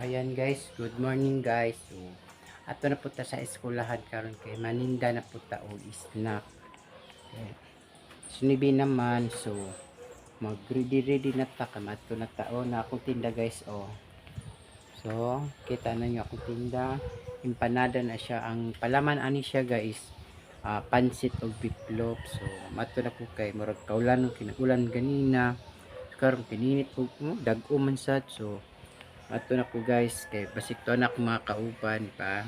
Ayan guys, good morning guys. So, ato na po ta sa eskulahan karon kay maninda na po ta og snack. Okay. Sinibi naman, so mag ready ready na ta kay maadto na ta. Oh, na akong tinda guys, oh. So, kita na niyo akong tinda. Empanada na siya. Ang palaman ani siya guys, pansit og beef loaf. So, maadto na ko kay murag kaulan, kinaulan ganina. Karon kininit og dag-o man sad. So, ato na ko guys kay basig to na ako mga kauban pa.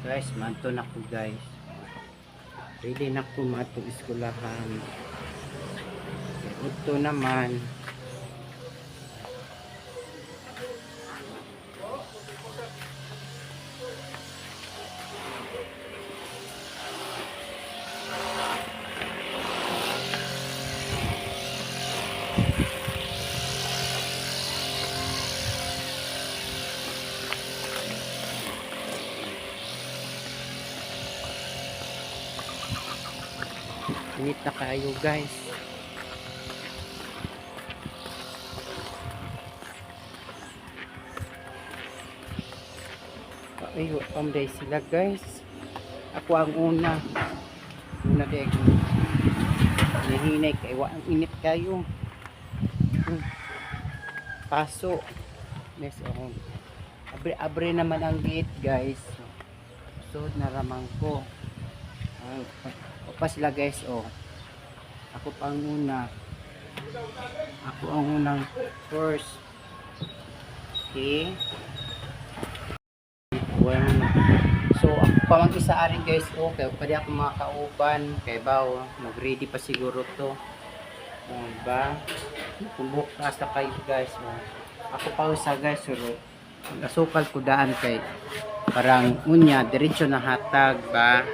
Guys, maadto na ko guys. Ready na ko maadtong eskwelahan. Kay udto naman. Init na kayo guys. Ay, pamday sila guys. Ako ang una. Una din. Nahinay kay wa ang init kayo. Paso. Yes, oh. Abre abre naman ang gate guys. So, na ramang ko. Ay, pa sila guys, oh. Ako pa ang una. Ako ang unang first. Okay. Well, so ako pa mang isa arin guys, okay. Pwede ako mga kauban kay ba, oh, mag-ready pa siguro to. Oh, diba? Kumbukas na kayo guys, oh. Ako pa usa guys, pero asukal ko daan kay parang unya diretso na hatag ba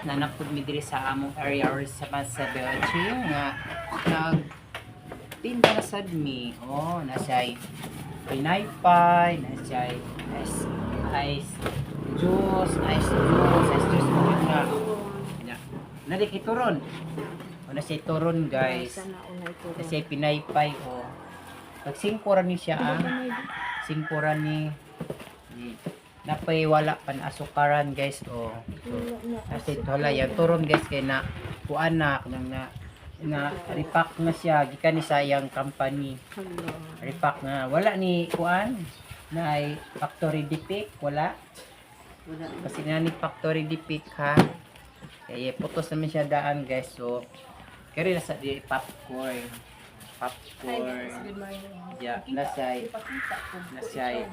nanapod mi diri sa among area or sa Masabeoche nga nag tinda na sad mi, oh, nasa pinaypay, nasa ice ice juice, ice juice, ice juice mo yun nga na nari kay turon, o nasa turon guys, nasa pinaypay, oh, pag 5 ra ni siya, ah, 5 ra ni ni napay wala pa na asukaran guys, oh. So, kasi wala yung turon guys kay na kuan na nang na na repack na siya gikan ni sa iyang company, repack na, wala ni kuan na ay factory defect, wala. Wala. Kasi nga ni factory defect ha, kaya putos naman siya daan guys. So kaya nasa di popcorn, Hi guys, popcorn. Good morning. Yeah, nasay nasay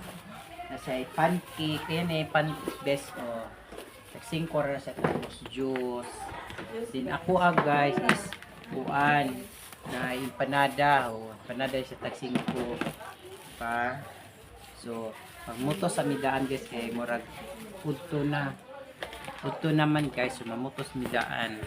nasay pancake, ayan eh, pancake best, oh. Nagsingko ra na siya, tapos juice. Din ako ah guys is kuan na empanada, oh, empanada siya tag 5 pa. So, pagmutos sa midaan guys kay murag udto na. Udto naman guys, so mamutos midaan.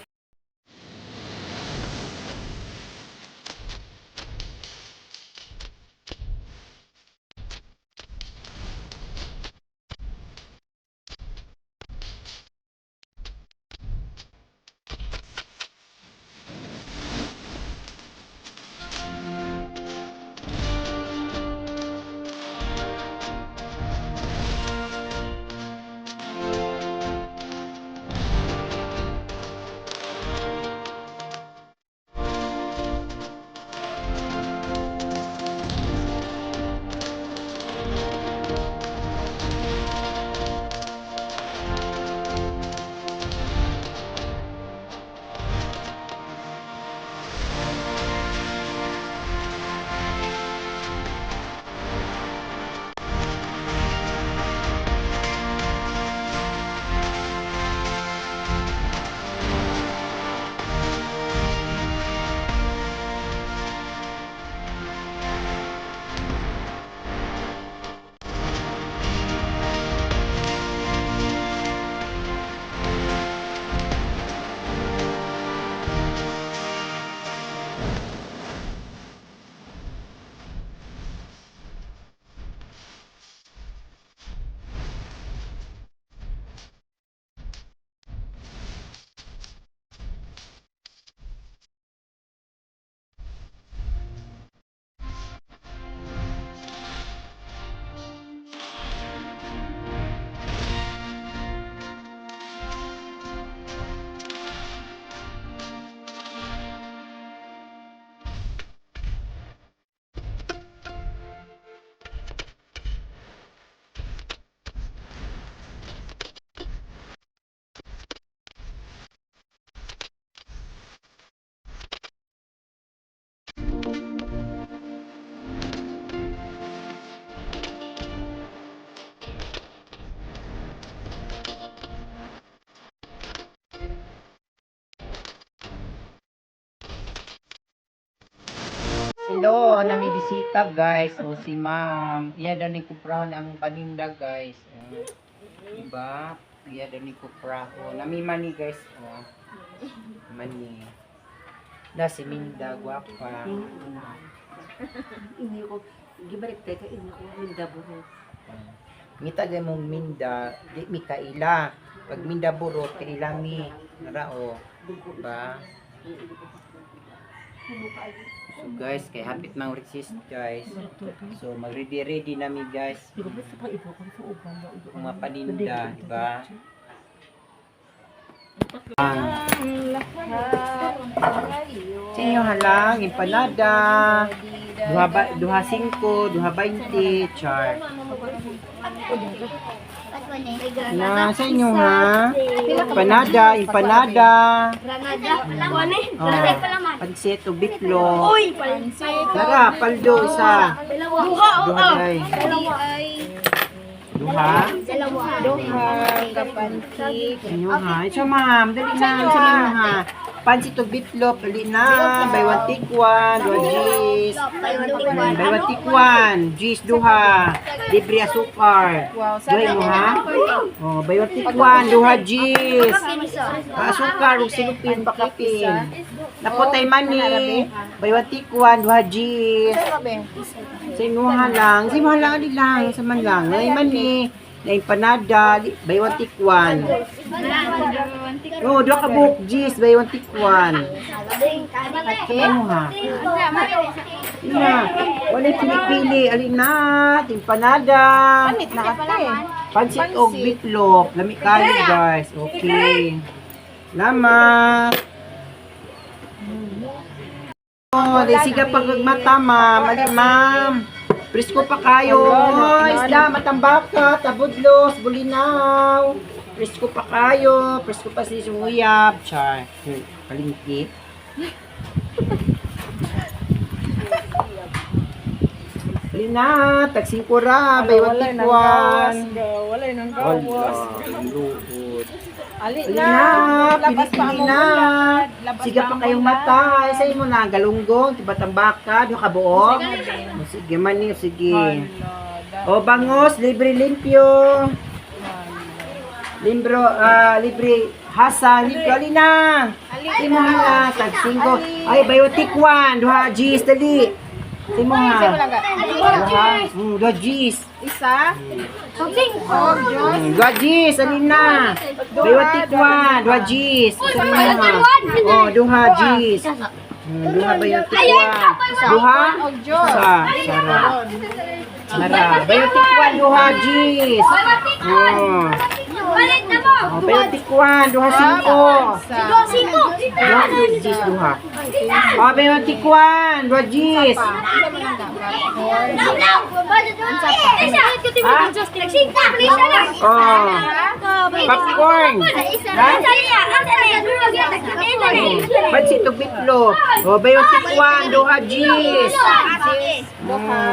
Hello, namibisita, guys. O si ma'am. Iya daw ni kuprahon ang paninda, guys. O, diba? Iya daw ni kuprahon. Nami mani, guys. O. Mani. Da si Minda, gwapa. Inyo ko, gibalik tayo ka inyo ko, minda buho. Ngita gay mong Minda, di mi kaila. Pag Minda burot, kaila mi. Nara o. Diba? So guys, kay hapit mang resist, guys. So mag-ready ready na mi, guys. Mga paninda, di ba? Sa inyo halang, empanada, duha, ba, duha singko, duha 20, char. Na, sa inyo ha? Empanada, empanada. Granada. Oh, pansit o bitlo. Uy, pansit. Tara, paldo isa. Duha, Duha day. Duha? Dalawa. Duha, kapantik. Inyo ha. Ito ma'am, dali na. Sa inyo ha. Pansit o bitlog, dali na. Buy one take one, duha G's. Buy one take one, G's duha. Libre asukar. Duha mo ha? Oh, buy one take one, duha G's. Asukar, ug silupin, bakapin. Napotay mani. Buy one take one, duha G's. Sa imuha lang. Sa imuha lang, ali lang. Sa man lang. Nay mani. Na empanada. Buy one take one. Oh, duha ka buok G's. Buy one take one. Sa imuha. Na. Wala pili-pili. Ali na. Empanada. Na ate. Pansit og bitlog. Lami kayo, guys. Okay. Salamat. Oh, di siga pag mata, ma'am. Ali, ma'am. Presko pa kayo. Oh, isda, matambaka, tabudlos, bulinaw. Presko pa kayo. Presko pa si Suyab. Char. Palingki. Ali na, tagsingkura, buy one take one. Wala nang Wala, gawas. luod. Ali Ali na. na, Labas pa pili ang na. ulan. Labas Siga pa pa ang kayong ulan. mata. Sa imo na, galunggong, tibatambaka, di ka buo. O, sige man niyo, sige. O bangos, libre limpyo. Limbro, libre hasa, libre alina. Imo na, tag singko. Ay, bayotik one, duha G's, dali. Imo ha. Duha, duha G's. Isa. Dua G's, alin na? Dua tikwan, dua G's. Isa mo ha. Oh, duha G's. Duha ba yung tikwan? Duha? Isa. Sara. Sara. Ba yung tikwan, duha G's. Oh. Balik na mo. Oh, ba yung tikwan, duha singko. Duha singko. Duha G's, duha. Oh, ba yung tikwan, duha G's. Oh. Popcorn. Pansit ug bitlo. Oh, ba yung tikwan, duha G's.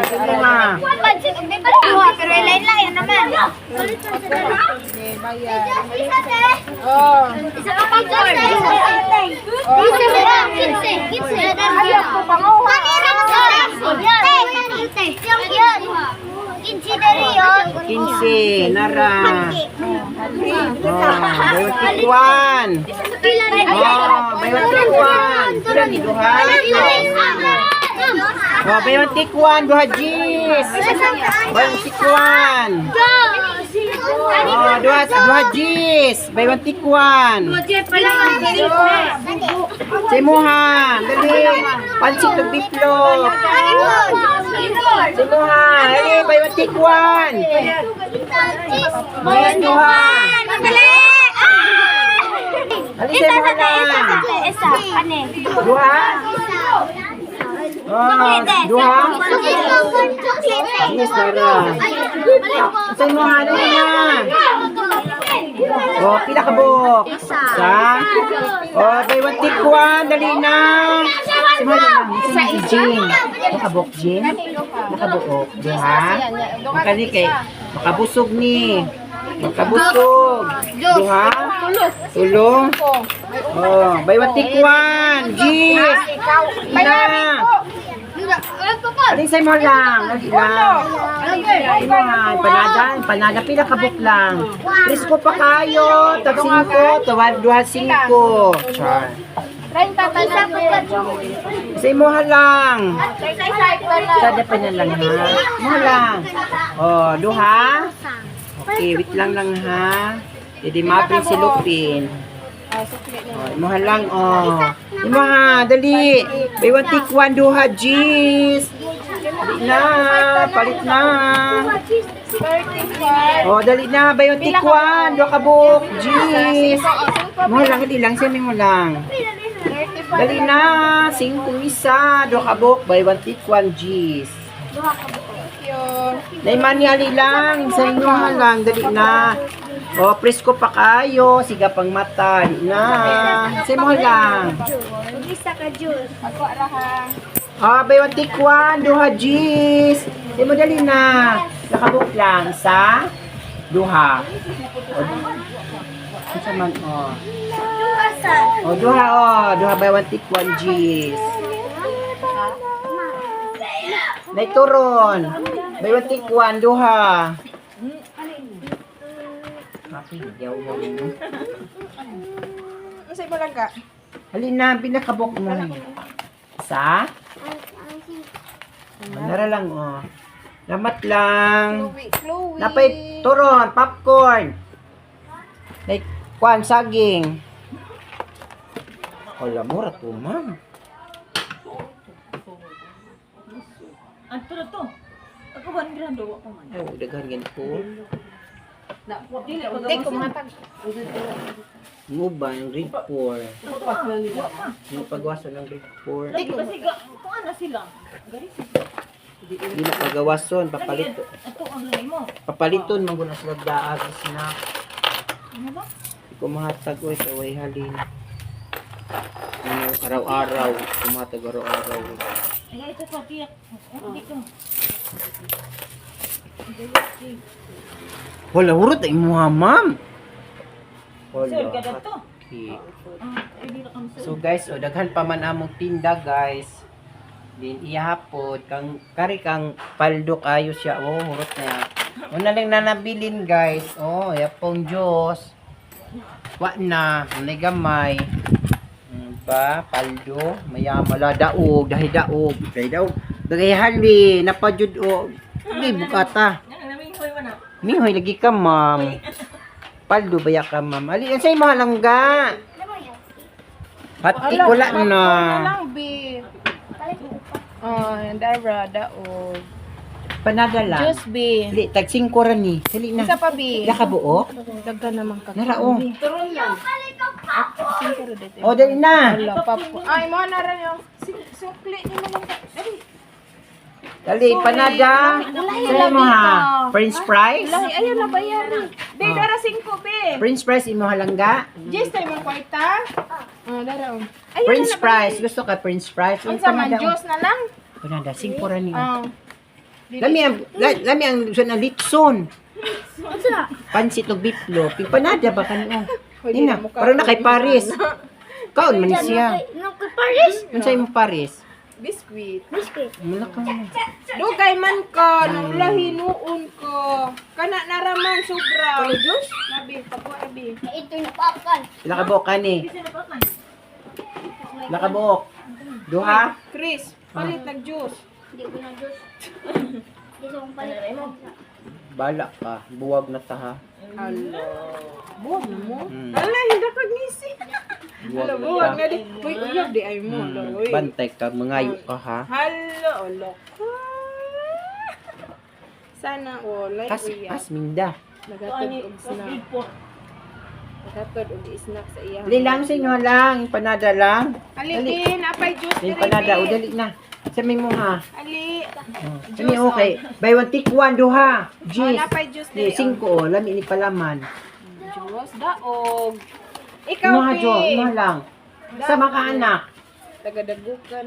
Sige nga. Pero lain-lain naman. Okay, bayad. Oh. Isa ka popcorn. Kinse. Ayaw ko panguha. 15, nara. Oh, bayo tikwan. Oh, bayo tikwan. Pila ni duha? Oh, bayo tikwan, duha G's. Bayo tikwan. Oh, duha, duha G's. Bayo tikwan. Simuha, dali. Pansit ug bitlog. Simuha, dali, bayo tikwan. Yes, duha. Ali sa imuha na. Isa, ane. Duha? Oh, duha? Yes, Dara. Sa imuha, dali na. Oh, pila ka buok? Isa. Oh, buy one take one, dali na. Simuha na lang. Isa si Jane. Nakabuok, Jane? Nakabuok. Duha? Makani kay makabusog ni. Makabusog. Duha? Tulo? Oh, buy one take one. Jeez. Ikaw. Na. Alin sa mo lang. Dali lang. Imo ha, panada, panada pila ka buok lang. Presko pa kayo, tag 5, tawad duha 5. Char. 30 tanan. Sa imuha lang. Isa. Sada pa na lang ha. Imuha lang. Oh, duha. Okay, wait lang lang ha. Didi mapin si Lupin. Oh, imuha lang oh. Imuha, dali. Buy one take one duha, jeez. Dali na, palit na. Oh, dali na, buy one take one, duha ka buok, jeez. Imuha lang, dali lang, siya mo lang. Dali na, singkong isa, duha ka buok, buy one take one, jeez. Naimani ali lang, sa inyo ha lang, dali na. O, presko pa kayo, siga pang mata, dali na. Sa mo lang. Isa ka juice. Ako ra ha. Ah, buy one take one, duha G's. Sa mo dali na. Nakabook lang, isa, duha. O, isa man, o. O, duha, o. Duha buy one take one G's. Naituron. Buy one take one, duha. Happy, yaw mo. Unsa imo lang ka? Halina, pinakabok mo. Isa? Oh, nara lang, oh. Lamat lang. Chloe, Chloe. Napay turon, popcorn. Like, kwan, saging. Wala mo, rato, ma'am. Anto na to. Ako ba ang wa pa man. Oh, daghan ganito. Dili Hindi ko mga tag. Nguba, yung grade 4. Yung pagwaso ng grade 4. Lagi kasi ga kuan na sila. Gari sila. Hindi na pagawason, papalito. Ato ang lahi mo. Papaliton, mangguna sila daag, snack. Ano ba? Hindi ko mahatag, oy, sa way halin. Ano, araw-araw. Kumatag araw-araw. Ay ito pa tiyak. Hindi ko. Wala, hurot ay mo, ma'am. Wala. Sir, kada to. Okay. Ah, hindi na kami sir. So guys, oh, daghan pa man among tinda, guys. Din ihapod kang kari kang paldo kayo siya. Oh, hurot na. Una lang nanabilin, guys. Oh, yapong Diyos. Wa na, unay gamay. Ba, paldo, mayamala daog, dahi daog, dahi daog. Dagay hali, napajud o. Di bukata. Nang naminghoy man na. Mihoy lagi ka, ma'am. Paldo baya ka, ma'am. Ali, sa imo halangga. Hati wala na. Na lang bi. Oh, dara daog. Panada lang. Juice bi. Dali, tag 5 ra ni. Dali na. Isa pa bi. Ila ka buok? Daghan naman ka. Nara oh. Turon lang. Singkaro dito. Oh, dali na. Wala pa po. Ay, mo na rin yung sukli ni mo lang. Dali. Dali, panada. Sa mo ha. French fries? Lahi, ayaw na bayari. Be, dara singko, be. French fries imo halangga? Jess, tayo mong kwarta? Ah, dara oh. Ayaw French na fries. Gusto ka French fries? Uy, Unsa man, panada, oh. juice na lang? Panada, 5 ra ni. Ah. Lami ang lami ang sa na litson. Pansit og biplo. Panada ba kani oh? Pwede Nina, na mukha para na kay ko. Paris. Kaon man siya. Nung kay Paris. Unsa imong Paris? Biscuit. Biscuit. Mula ka mo. Dugay man ko, nung lahi noon ko. Kana naraman sobra. Juice? Nabi, pagkuha abi. Ito na popcorn. Pila ka buok kani? Pila ka buok? Duha? Chris, palit nag juice. Hindi ko na juice. Hindi sa akong palit. Bala ka. Buwag na ta ha. Alo. Buwag na mo. Hmm. Ala, hindi ko ngisi. Buwag Alo, na buwag ta. na di. Uy, uyab di ay mo. Uy. Bantay ka, mangayo ka ha. Halo, olo ka. Sana all Kas, uyab. kas minda. Nagatod og snack. Nagatod og snack sa iya. Dali lang sa inyo lang, panada lang. Ali, napay juice Yung diri, panada, bi. o dali na. Sa may mo ha. Ali. Oh, Sa may okay. Buy one take one, duha. Oh, Jeez. napay juice Di, diri. oh. singko o, lami ni palaman. Juice daog. Ikaw, Imuha, bi. Jo, imuha lang. Sa mga anak. Tagadagukan.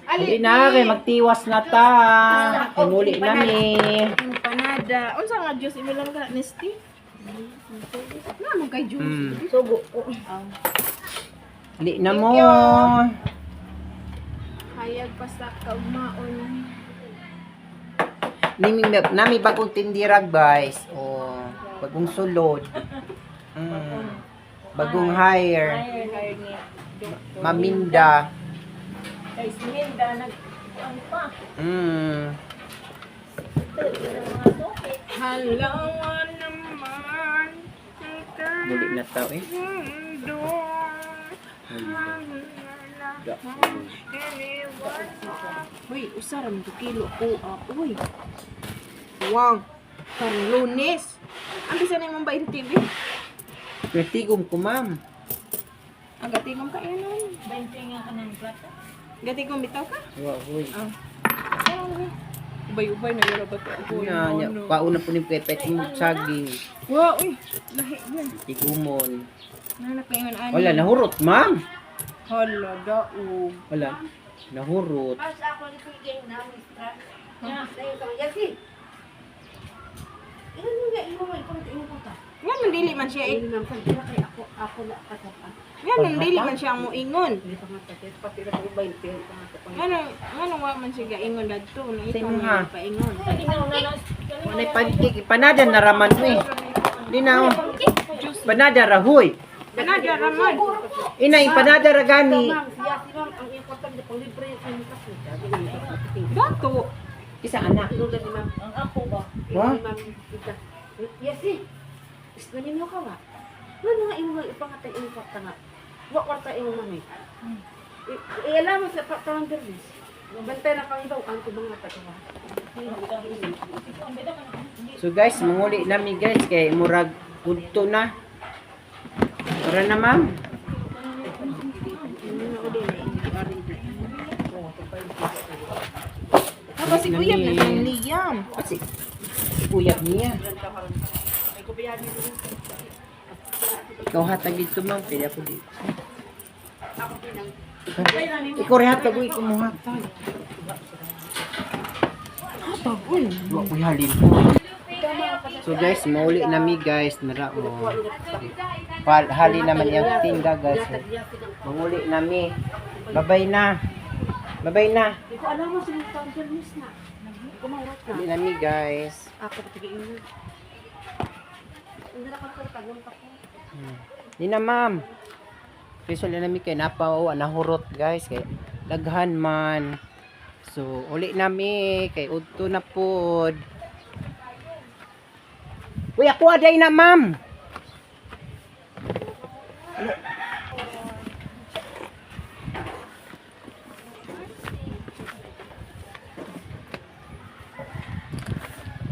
Ali Ali, na, kay magtiwas na ta. Muli na mi. Empanada. Unsa nga juice imo lang ka Nesty? Nano kay juice? Mm. Sugo ko. Di na mo. Thank you. Hayag pa sa kaugmaon. Nami, nami bagong tindira, guys. O, bagong sulod. Bagong hire. Hire, hire ni Doktor. Maminda. Kay Sminda, nag ano pa. Ito, yung mga suki. Halawan naman. Dili na tao eh. Mundo. Uy, usa ra man to kilo ko. Ah, uy. Wang. Karong Lunes. Ang bisa na imong 20 bi. Tigom ko, ma'am. Ang gatigom ka inon. 20 nga ka ng plata. Gatigom bitaw ka? Wa, huy. Ah. Ubay-ubay na yun ba to? Nya, nya, pauna po ni Pepet mo saging. Wa, uy. Lahi yan. Tigumon. Nanak na yun, ani. Wala, nahurot, ma'am. Hala, daog. Wala. Nahurot. Nga nung dili man siya eh. Nga nung dili man siya ang muingon. Nga nung wa man siya gaingon dadto. Na Sa ikaw imo, ha? man paingon. Wala pancake. Panada na raman mo eh. Di na oh. Panada rahoy. Kanada raman. Ina, panada ra gani. Dato. Isa anak. Ang ako ba? Wa? Yes eh. Isno ninyo ka wa. Ngano nga imo ipangatay imo kwarta nga. Wa kwarta imo mami. Iala mo sa patawang permis. Bantay na kang ibaw ang mga patawa. So guys, manguli nami guys kay murag udto na. Tara na, ma'am. Tapos si Kuya na siyang Liam. Kasi uyab niya. Ikaw hatag dito, ma'am. Kaya ako dito. Ikaw rin hatag, uy. Ikaw mo hatag. Hatag, uy. Wa ko'y halin po. So guys, mauli na mi guys. Nara o. Hali naman yung tinda guys. Manguli na mi. Babay na. Babay na. Di ko alam mo sa tawang permis na. Di ko maurat na. Uli na mi guys. Ako patigiin na. Hindi na ka pagpagong pa ko. Di na, ma'am. Prisol na mi kay napaw nahurot guys kay daghan man. So uli na mi kay udto na pod. Uy, ako aday na, ma'am.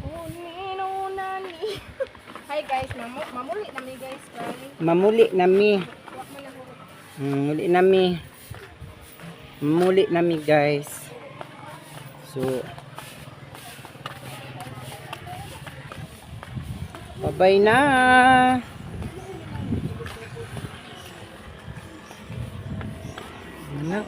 Oh, nino, nani. Hi guys, mamuli na mi guys. Bye. Mamuli na mi. Wa man nahurot. Muli na mi. Muli na mi guys. So bye-bye na. Anak.